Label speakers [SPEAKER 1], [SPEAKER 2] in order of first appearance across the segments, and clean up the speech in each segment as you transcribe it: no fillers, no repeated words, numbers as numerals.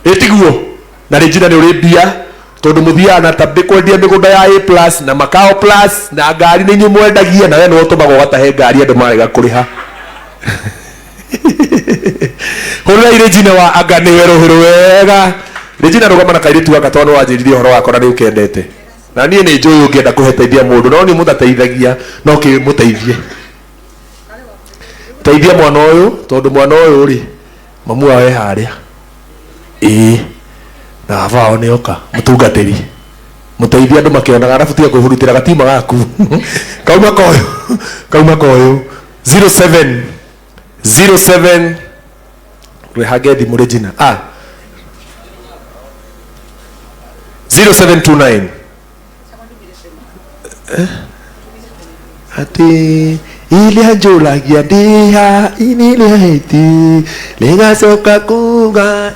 [SPEAKER 1] Ĩtiguo na Regina nĩ ũrĩ mbia tondũ mũthiaga na tabĩ kwendia mĩgũnda ya A plus na Macao plus na ngari nĩ inyuĩ mwendagia na we nĩwe ũtũmaga ũgatahe ngari andũ marega kũrĩha. Hũrĩrai Regina wa anga nĩwe rũhĩ rwega. Regina rũgama na kairĩtu gaka tondũ nĩwanjĩrire ũhoro wako na nĩ ũkendete. Na niĩ nĩ njũĩ ũngĩenda kũheteithia mũndũ no niĩ mũtateithagia no kĩmũteithie. Teithia mwana ũyũ tondũ mwana ũyũ rĩ mamu wao e harĩa. Ĩĩ na baba wao nĩ oka mũtungatĩri. Mũteithie andũ makĩonaga arabu tiga kwĩhurutĩra gatiuma gaku. Kauma koyũ kauma koyũ 07 07 rehange thimũ Regina. Ah 0729 Atĩ iria njũragia ndĩha inĩrĩa hĩti rĩgacoka kuga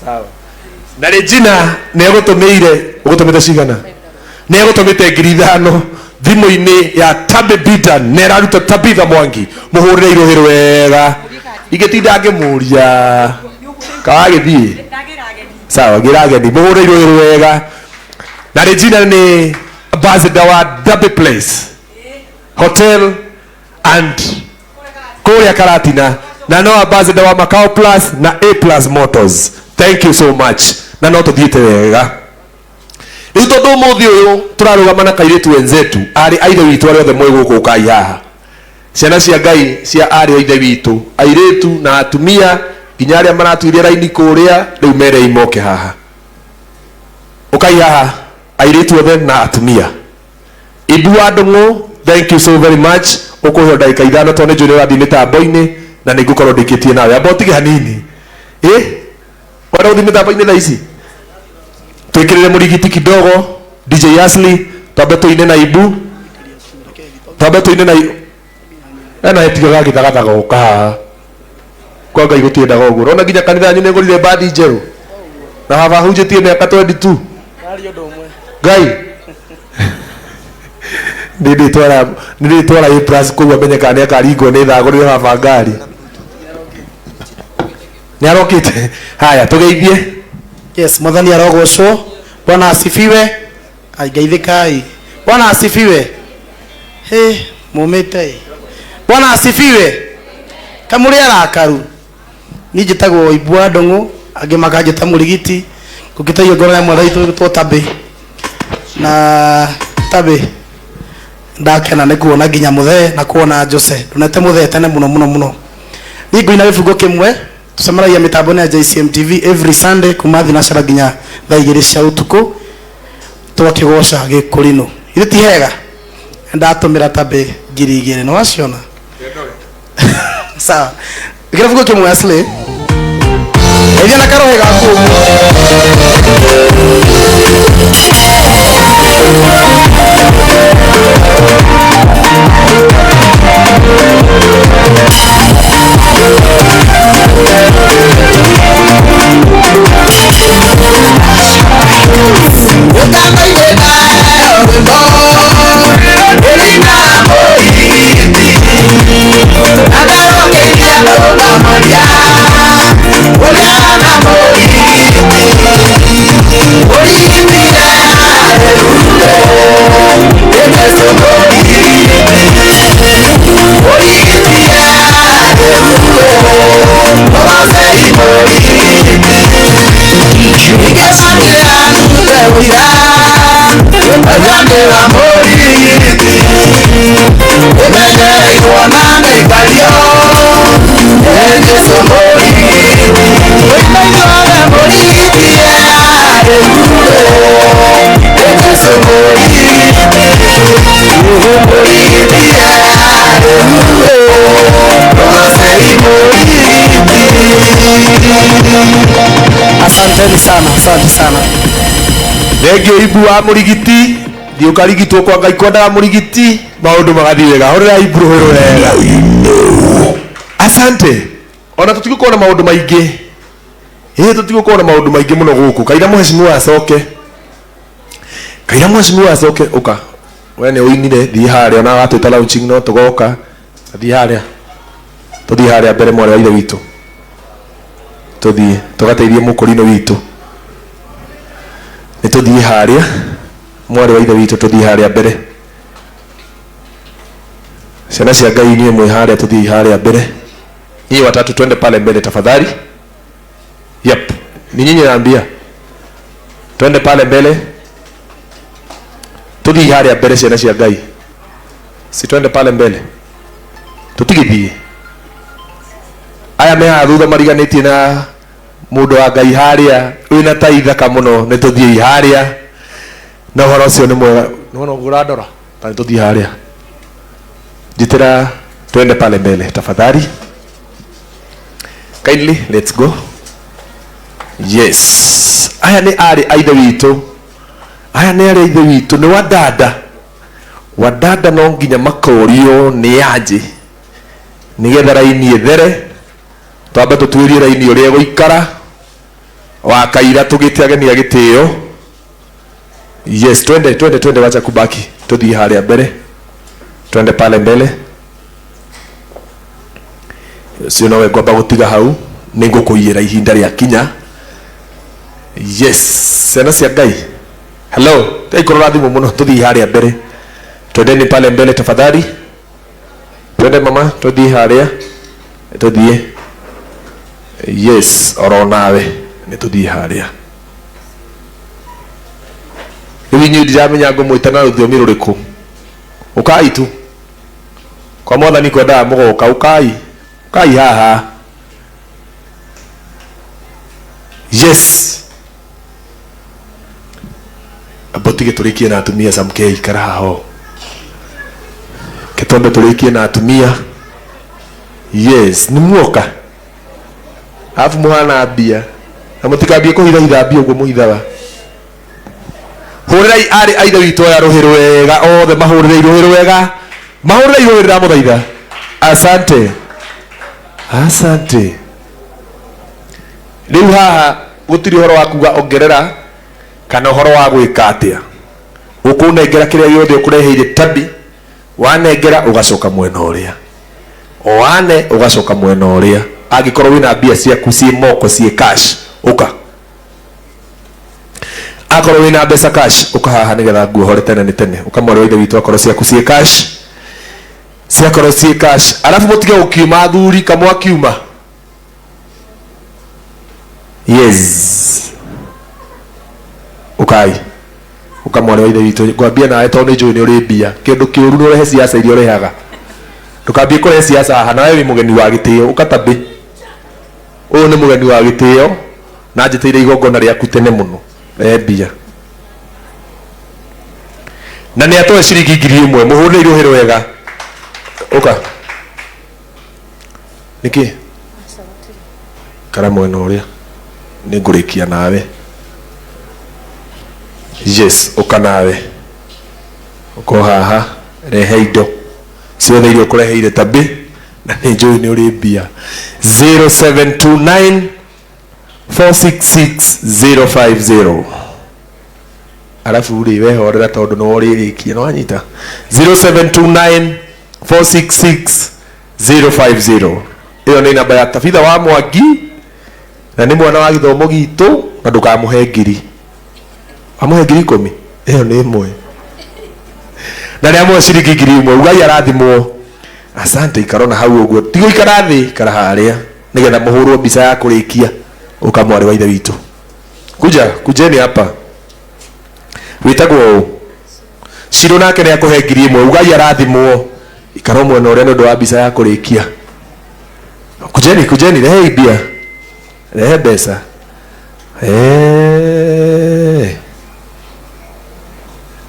[SPEAKER 1] sawa na Regina nĩ egũtũmĩire ũgũtũmĩte cigana nĩ egũtũmĩte 5000 thimũ-inĩ ya Tabi Bidan na ĩraruta Tabitha Mwangi mũhũrĩre irũhĩ rwega ingĩtinda ngĩmũria kawagĩthiĩ sawa ngĩrageni mũhũrĩre irũhĩ rwega na Regina nĩ ambassador wa Derby Place Hotel and kũrĩa Karatina na no ambassador wa Macau Plus na A Plus Motors thank you so much na no tũthiĩte wega rĩu tondũ ũmũthĩ ũyũ tũrarũgama na kairĩtu wenzetu arĩ a ithe witũ arĩa othe mwĩ gũkũ ũkai haha ciana cia ngai cia arĩ a ithe witũ airĩtu na atumia nginya arĩa maratuire raini kũrĩa rĩu merei moke haha ũkai haha airĩtu othe na atumia Ibu wa Ndung'u thank you so very much ũkũheo ndagĩka ithano tondũ nĩ njũĩ nĩ ũrathiĩ mĩtambo-inĩ na nĩ ngũkorwo ndĩkĩtie nawe amba ũtige hanini ĩ wenda gũthiĩ mĩtambo-inĩ thaa ici twĩkĩrĩre mũrigiti kidogo DJ Ashley twambe tũine na Ibu twambe tũine na ena etigaga gĩthagathaga ũka haha kwa Ngai gũtiendaga ũguo ũrona nginya kanitha yanyu nĩ ngũrire mbathi njerũ na baba hunjĩtie mĩaka 22 Ngai nĩ ndĩtwara nĩ ndĩtwara A plus kũu amenye kana nĩ akaringwo nĩ thagũrĩre baba ngari nĩ arokĩte haya tũgeithie
[SPEAKER 2] Yes, mwathani arogocwo. Bwana asifiwe. Ai geithĩkai. Bwana asifiwe. He, mumĩte ĩ. Bwana asifiwe. Kamũrĩ arakaru. Niĩ njĩtagwo Ibua Ndũng'ũ, angĩ makanjĩta Mũrigiti. Ngũkĩtaio ngoro ya mwana witũ gwĩtwo Tabĩ. Na Tabĩ ndakena nĩ kuona nginya mũthee na kuona Jose. Ndonete mũthee tene mũno mũno mũno. Niĩ ngũina gĩbungo kĩmwe tũcemanagia mĩtambo-inĩ ya JCM TV every Sunday kuma thinacara nginya thaa igĩrĩ cia ũtukũ tũgakĩgoca gĩkũrinũ. Githĩ ti hega? Ndatũmĩra Tabĩ 2000 nĩ waciona? Sawa. Kĩrabugo kĩmwe Aslay. Geithia na karohe gaku ũguo. Asanteni sana, asante sana.
[SPEAKER 1] Thengio Ibu wa Mũrigiti thiĩ ũkarigitwo kwa Ngai kwendaga Mũrigiti maũndũ magathiĩ wega hũrĩra Ibu rũhĩ rwega asante ona tũtigũkorwo na maũndũ maingĩ ĩĩ tũtigũkorwo na maũndũ maingĩ mũno gũkũ kaira mheshimiwa acoke kaira mheshimiwa acoke ũka we nĩ ũinire thiĩ harĩa ona agatwĩta launching no tũgoka thiĩ harĩa tũthiĩ harĩa mbere mwarĩ wa ithe witũ. Tũthiĩ tũgateithie mũkũrinũ witũ. Nĩ tũthiĩ harĩa mwarĩ wa ithe witũ, tũthiĩ harĩa mbere. Ciana cia Ngai, inyuĩ mwĩ harĩa, tũthiĩ harĩa mbere. Nyinyi watatu, twende pale mbele tafadhali. Yep, ni nyinyi naambia, twende pale mbele, tuthiĩ harĩa mbere. Ciana cia Ngai, si twende pale mbele? Tũtigĩthiĩ. Aya me haha thutha mariganĩtie na mũndũ wa Ngai harĩa wĩna tai thaka mũno, nĩ tũthiĩi harĩa na ũhoro ũcio nĩ mwega. Nĩwona ũguo ũrandora ta nĩ tũthiĩ harĩa njĩtĩra. Twende pale mbele tafadhali, kindly, let's go. Yes, aya nĩ arĩ a ithe witũ, aya nĩ arĩ a ithe witũ, nĩ wadada. Wadada no nginya makorio nĩ anjĩ nĩgetha raini ĩthere. Twambe tũtuĩrie raini ũrĩa ĩgũikara wakaira tũgĩte ageni a gĩtĩo. Yes, twende, twende, twende, wacha kubaki, tuthiĩ harĩa mbere, twende pale mbele. Ũcio nowe ngwamba gũtiga hau, nĩ ngũkũiyĩra ihinda rĩa kinya. Yes, ciana cia Ngai, hello, tigai kũrora thimũ mũno, tũthiĩ harĩa mbere. Twendeni pale mbele tafadhali. Twende mama, tũthiĩ harĩa, tũthiĩ. Yes, oro nawe nĩ tũthiĩ harĩa. Rĩu inyuĩ ndiramenya ngũmwĩta na rũthiomi rũrĩkũ. Ũkai tu kwa Mwathani, kwendaga mũgoka. Ũkai, ũkai haha. Yes, ambotige tũrĩkie na atumia. Samkei, ikara haha ũũ, ke twambe tũrĩkie na atumia. Yes, nĩ muoka, alafu muhana mbia na mũtikambie kũhithahitha mbia ũguo mũhithaga. Hũrĩrai arĩ a ithe witũ aya rũhĩ rwega, othe mahũrĩrei rũhĩ rwega, mahũrĩrei rũhĩ, ndamũthaitha. Asante, asante. Rĩu haha gũtirĩ ũhoro wa kuga ongerera kana ũhoro wa gwĩka atĩa. Ũkũnengera kĩrĩa gĩothe ũkũreheire tabi, wanengera ũgacoka mwena ũrĩa oane, ũgacoka mwena ũrĩa. Angĩkorwo wĩna mbia ciaku ciĩ moko, ciĩ cash, ũka. Akorwo wĩna mbeca cash, ũka haha nĩgetha nguohore tene nĩ tene. Ũka mwarĩ wa ithe witũ, akorwo ciaku ciĩ cash, ciakorwo ciĩ cash. Arabu mũtige gũkiuma, athuri kamwakiuma. Yes, ũkai, ũka mwarĩ wa ithe witũ. Ngwambia nawe tondũ nĩ njũĩ nĩ ũrĩ mbia. Kĩndũ kĩũru nĩ ũrehe ciaca iria ũrehaga, ndũkambie kũrehe ciaca haha. Nawe wĩ mũgeni wa gĩtĩo, ũka tabĩ. Ũyũ nĩ mũgeni wa gĩtĩo na njĩtĩire igongona rĩaku tene mũno. Rehe mbia na nĩ atoe ciringi 1000. Mũhũrĩre rũhĩ rwega. Ũka nĩkĩ kara mwena ũrĩa nĩ ngũrĩkia nawe. Yes, ũka nawe, ũko haha, rehe indo ciothe iria ũkũreheire tabĩ na nĩ njũĩ nĩ ũrĩ mbia. 0729 466 050. Arabu rĩ, wehorera tondũ nĩ ũrĩrĩkia nĩ wanyita. 0729 466 050, ĩyo nĩ namba ya Tabitha wa Mwangi na nĩ mwana wa gĩthomo gitũ. Na ndũkamũhe ngiri, amũhe 10,000, ĩyo nĩ ĩmwe. Na nĩ amũhe ciringi 1000. Ugai arathimwo. Asante, ikara na hau ũguo, tiga ikara thĩ, ikara harĩa nĩgetha mũhũrwo mbica ya kũrĩkia. Ũka mwarĩ wa ithe witũ, kuja, kujeni hapa. Wĩtagwo ũ? Ciro nake nĩ akũhe 1000. Ugai arathimwo. Ikara mwena ũrĩa nĩ ũndũ wa mbica ya kũrĩkia. Kujeni, kujeni, rehei mbia, rehe mbeca. Eh.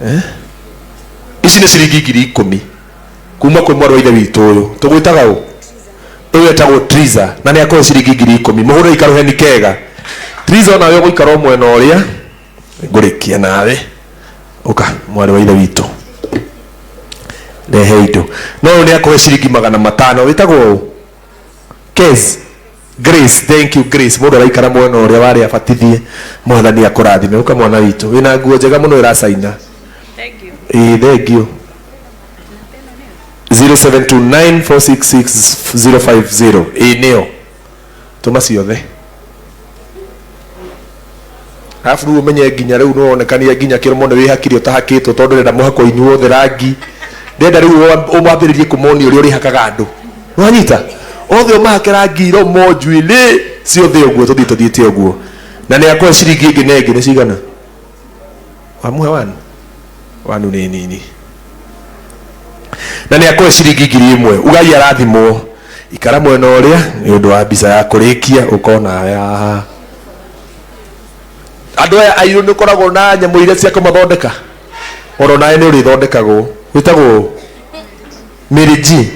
[SPEAKER 1] Eh? Ici nĩ ciringi 10,000 kuma kwĩ mwarĩ wa ithe witũ. Ũyũ tũgwĩtaga ũ? Ũyũ etagwo Triza na nĩ akũhe ciringi 10,000. Mũhũrĩre ikarũheni kega. Triza, onawe ũgũikara o mwena ũrĩa, ngũrĩkia nawe. Ũka mwarĩ wa ithe witũ, rehe indo. No ũyũ nĩ akũhe ciringi 500. Wĩtagwo ũ? Kes Grace, thank you Grace. Mũndũ araikara mwena ũrĩa warĩ abatithie. Mwathani akũrathime. Ũka mwana witũ, wĩna nguo njega mũno ĩracaina.
[SPEAKER 3] Thank you.
[SPEAKER 1] Ĩĩ, thank you. 0729466050, ĩĩ nĩyo. Tũma ciothe. Arabu rĩu ũmenye nginya rĩu nĩwonekania nginya kĩromo nĩ wĩhakire ũtahakĩtwo tondũ ndĩrenda mũhako inyuothe rangi. Ndĩrenda rĩu ũmwambĩrĩrie kũmonia ũrĩa ũrĩhakaga andũ. Nĩwanyita? Othe ũmahake rangi iromo, njuĩrĩ, ciothe ũguo tũthiĩ tũthiĩte ũguo. Na nĩ akũhe ciringi ĩngĩ na ĩngĩ nĩ cigana? Wamũhe wanu? Wanu nĩ nini. Na nĩ akũhe ciringi 1000. Ugai arathimwo. Ikara mwena ũrĩa nĩ ũndũ wa mbica ya kũrĩkia ũkona haha. Andũ aya airũ nĩ ũkoragwo na nyamũ iria cia kũmathondeka. Oro nawe nĩ ũrĩthondekagwo. Wĩtagwo Mary G.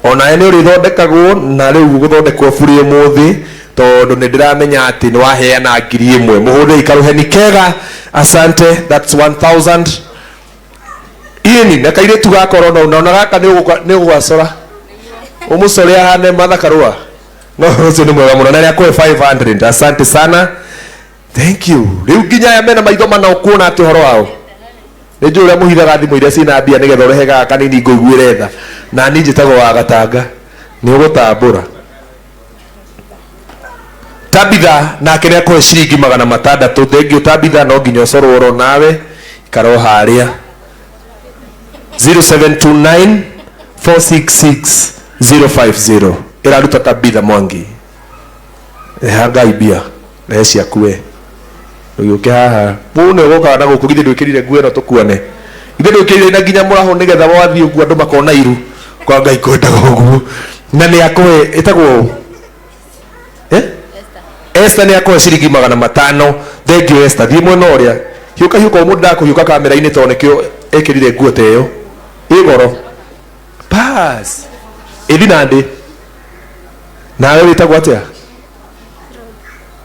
[SPEAKER 1] Onawe nĩ ũrĩthondekagwo na rĩu ũgũthondekwo burĩ ũmũthĩ tondũ nĩ ndĩramenya atĩ nĩ waheana 1000. Mũhũrĩrei karũheni kega. Asante, that's 1000. Ini na kairĩtu gaka ũrona ona gaka nĩ ũgũgacora. Ũmũcore ahane Martha Karũa. No ũcio nĩ mwega mũno na nĩ akũhe 500. Asante sana. Thank you. Rĩu nginya aya mena maitho mana ũkuona atĩ ũhoro wao. Nĩ njũĩ ũrĩa mũhithaga thimũ iria ciĩna mbia nĩgetha ũrehe gaka kanini ngũiguĩre tha. Na niĩ njĩtagwo wa Gatanga. Nĩ ũgũtambũra. Tabitha nake nĩ akũhe ciringi 600. Thank you Tabitha, no nginya ũcorwo oro nawe. Ikara o harĩa. 0729 466 050. Ĩraruta Tabitha Mwangi. Reha Ngai mbia. Rehe ciaku we. Ũgĩũke haha. Mũndũ nĩ ũgokaga na gũkũ githĩ ndwĩkĩrire nguo ĩno tũkuane. Githĩ ndwĩkĩrire na nginya mũraho nĩgetha wathiĩ ũguo andũ makona iru. Kwa Ngai kwendaga ũguo. Na nĩ akũhe ĩtagwo eh? Esther nĩ akũhe ciringi 500. Thank you Esther. Thiĩ mwena ũrĩa. Hiũka hiũka ũmũndũ ndakũhiũka kamera-inĩ tondũ nĩkĩo ekĩrire nguo ta ĩyo. Ĩ goro. Bas. Ĩthi na ndĩ. Nawe wĩtagwo atĩa?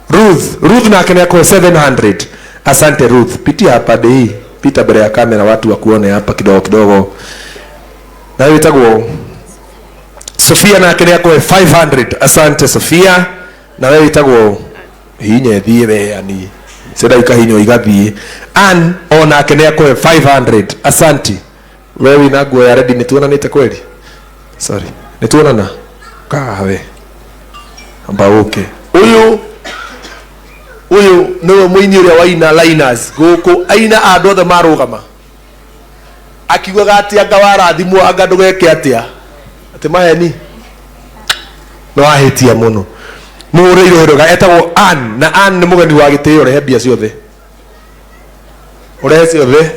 [SPEAKER 1] Ruth. Ruth nake nĩ akũhe 700. Asante Ruth. Pitia hapa dei. Pita mbere ya kamera watu wakuone hapa kidogo kidogo. Nawe wĩtagwo Sofia nake nĩ akũhe 500. Asante Sofia. Nawe wĩtagwo hinya ĩthiĩ we ani. Cenda ikahinywo igathiĩ. Ann o nake nĩ akũhe 500. Asante. We wĩna nguo ya ready nĩ tuonanĩte kweli? Sorry. Nĩ tuonana? Kawe. Amba ũke. Ũyũ ũyũ nĩwe mũini ũrĩa waina liners gũkũ aina andũ othe marũgama akiugaga atĩ anga warathimwo anga ndũgeke atĩa atĩ maheni no ahĩtia mũno mũhũrĩirwo hĩndũ etagwo Ann na Ann nĩ mũgeni wa gĩtĩo rehe mbia ciothe ũrehe ciothe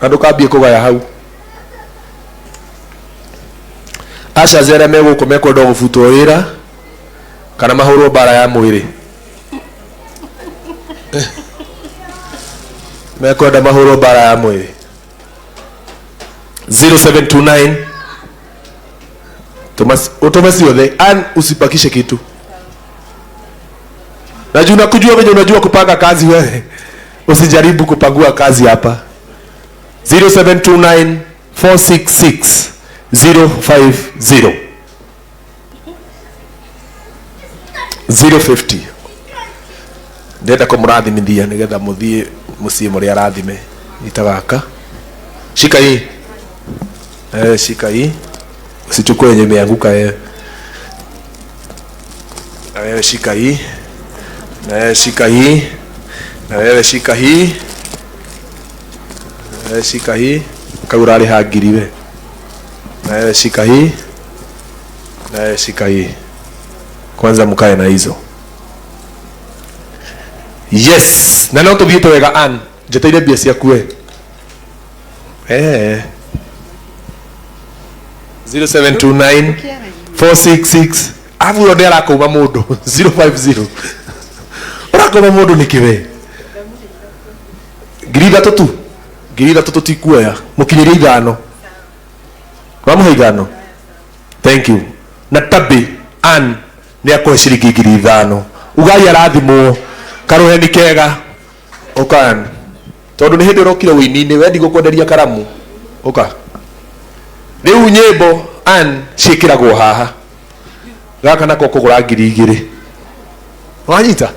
[SPEAKER 1] na ndũkambie kũgaya hau acaci arĩa me gũkũ mekwenda gũbutwo wĩra kana mahũrwo mbara ya mwĩrĩ mekwenda mahũrwo mbara ya mwĩrĩ 0729 utume ciothe. Ann usibakishe kitu. Najua unakujua venye unajua kupanga kazi wewe. Usijaribu kupangua kazi hapa. 0729 466 050. 050. Ndĩrenda kũmũrathimithia nĩgetha mũthiĩ mũciĩ mũrĩ arathime. Nyita gaka. Shika hii. Shika hii. Usichukue yenye imeanguka wewe. Na wewe shika hii. Na wewe shika hii. Na wewe shika hii. Na wewe shika hii. Kau ũrarĩha ngiri we. Na wewe shika hii. Na wewe shika hii. Kwanza mkae na hizo. Yes, na no tũthiĩte wega Ann. Njeteire mbia ciaku we. 0729 466 abu yo nĩ arakũma mũndũ 050 ũrakũma mũndũ nĩkĩ we? 3000 tu. 3000 tũtikuoya. Mũkinyĩrie 5. Wamũhe 5. Thank you. Na Tabi Ann nĩ akũhe ciringi 5000. Ugai arathimwo karũheni kega. Ũka Ann. Tondũ nĩ hĩndĩ ũrokire ũini-inĩ we ndigũkwenderia karamu. Ũka. Rĩu nyĩmbo Ann ciĩkĩragwo haha. Gaka nako kũgũra 2000. Wanyita?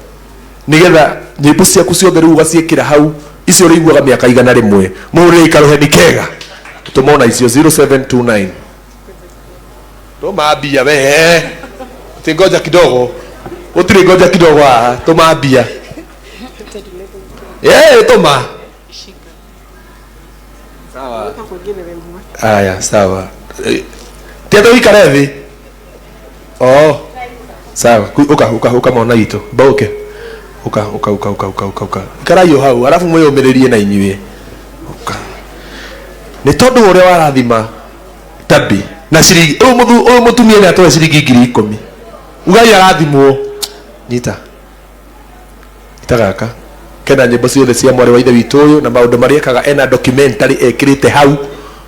[SPEAKER 1] Nĩgetha nyĩmbo ciaku ciothe rĩu ũgaciĩkĩra hau icio ũrĩiguaga mĩaka 100. Mũhũrĩre karũheni kega. Tũmona icio 0729. Tũma mbia we. Ati ngoja kidogo. Gũtirĩ ngoja kidogo haha. Tũma mbia. Eh, tũma. Sawa. Aya, sawa. Eh, ti atĩ ũikare thĩ. Oh. Sawa, uka uka uka mwana witũ. Mbauke. Uka uka uka uka uka uka uka. Ikarai o hau, arabu mwĩyũmĩrĩrie na inyuĩ. Uka. Nĩ tondũ wa ũrĩa warathima Tabi na ciringi ũyũ mũthu ũyũ mũtumia nĩ atũhe ciringi 10,000. Ugai arathimwo. Nyita. Nyita gaka. Kena nyĩmbo ciothe cia mwarĩ wa ithe witũ ũyũ na maũndũ marĩa ekaga ena documentary ekĩrĩte hau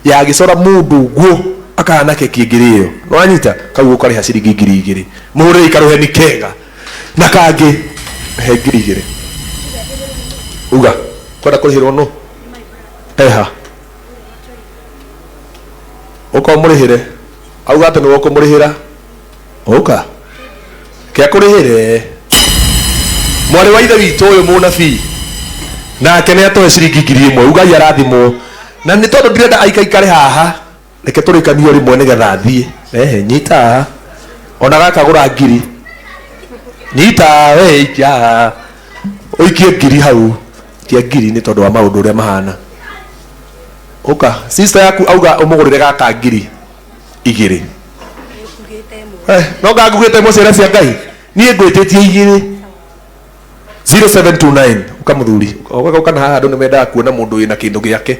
[SPEAKER 1] ya gĩcora mũndũ ũguo akahana keki ĩngĩrĩo. Nĩwanyita? Kau ũkarĩha ciringi 2,000. Mũhũrĩrei karũheni kega. Na kangĩ he 2,000. Uga. Kwenda kũrĩhĩrwo nũ? Eha. Ũka ũmũrĩhĩre. Auga atĩ nĩwe ũkũmũrĩhĩra. Ũka. Ke akũrĩhĩre. Mwarĩ wa ithe witũ ũyũ mũnabii nake nĩ atũhe ciringi 1,000. Ugai arathimwo. Na nĩ tondũ ndirenda aikaikare haha, reke tũrĩkanie o rĩmwe nĩgetha athiĩ. Ehe, nyita haha. Ona gaka gũra ngiri. Nyita we ikia haha. Ũikie ngiri hau. Ikia ngiri nĩ tondũ wa maũndũ ũrĩa mahana. Ũka, sister yaku auga ũmũgũrĩre gaka 2,000. Eh, no ngangugĩte ĩmwe ciana cia Ngai. Niĩ ngwĩtĩtie igĩrĩ. 0729 uka muthuri uka uka na haha andu ni mendaga kuona mundu wina kindu giake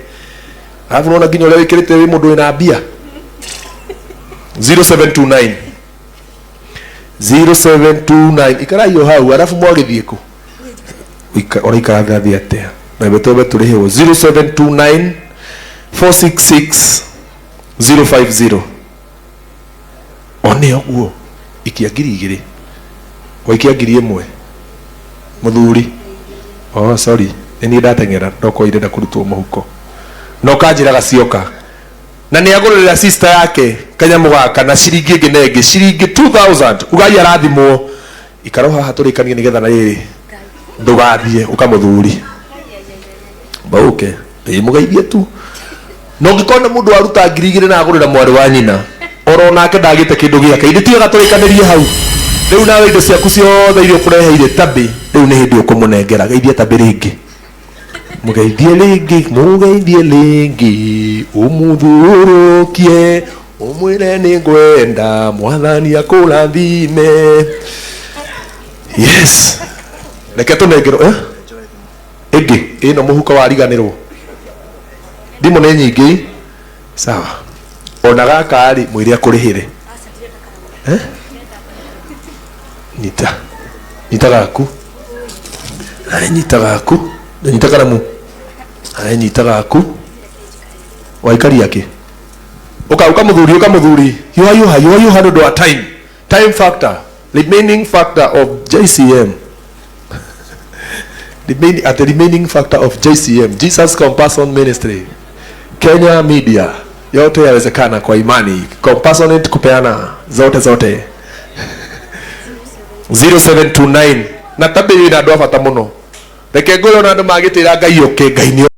[SPEAKER 1] arabu nona nginya uria wikirite wi mundu wina mbia. 0729 0729 ikarai o hau arabu mwagithie ku uraikara ngathi atia na betwembe turihwo. 0729 466 050 one ũguo ikia 2,000 waikia 1,000 mũthuri. Oh, sorry, nĩ niĩ ndateng'era ndokorwo irenda kũrutwo mũhuko na ũkanjĩra gacioka na nĩ agũrĩrĩra sister yake kanyamũ gaka na ciringi ĩngĩ na ĩngĩ ciringi 2000. Ugai arathimwo. Ikara haha tũrĩkanie nĩgetha na rĩrĩ ndũgathiĩ. Ũka mũthuri mbauke ĩ mũgeithie tu na ũngĩkorwo nĩ mũndũ waruta 2,000 na agũrĩra mwarĩ wa nyina oro nake ndagĩte kĩndũ gĩake ithe tiwega tũrĩkanĩrie hau. Rĩu nawe indo ciaku ciothe iria ũkũreheire Tabi rĩu nĩ hĩndĩ ũkũmũnengera. Geithia Tabi rĩngĩ, mũgeithie rĩngĩ, mũgeithie rĩngĩ, ũmũthurũkie ũmwĩre nĩ ngwenda mwathani akũrathime. Yes, reke tũnengerwo eh? Ĩngĩ ĩno mũhuko wariganĩrwo thimũ nĩ nyingĩ. Sawa, ona gaka rĩ mwĩre akũrĩhĩre eh? Nyita, nyita gaku. Ai, nyita gaku, nyita karamu. Ai, nyita gaku waikaria kĩ. Uka uka muthuri, uka muthuri. Yuha yuha yuha yuha nĩ ũndũ wa time, time factor, remaining factor of JCM, remaining, at the remaining factor of JCM, Jesus Compassion Ministry Kenya Media. Yote yawezekana kwa imani. Compassionate kupeana zote zote. 0729 na tabi wĩna andũ a bata mũno. Reke ngwĩre ona andũ magĩtĩra Ngai ũke Ngai nĩ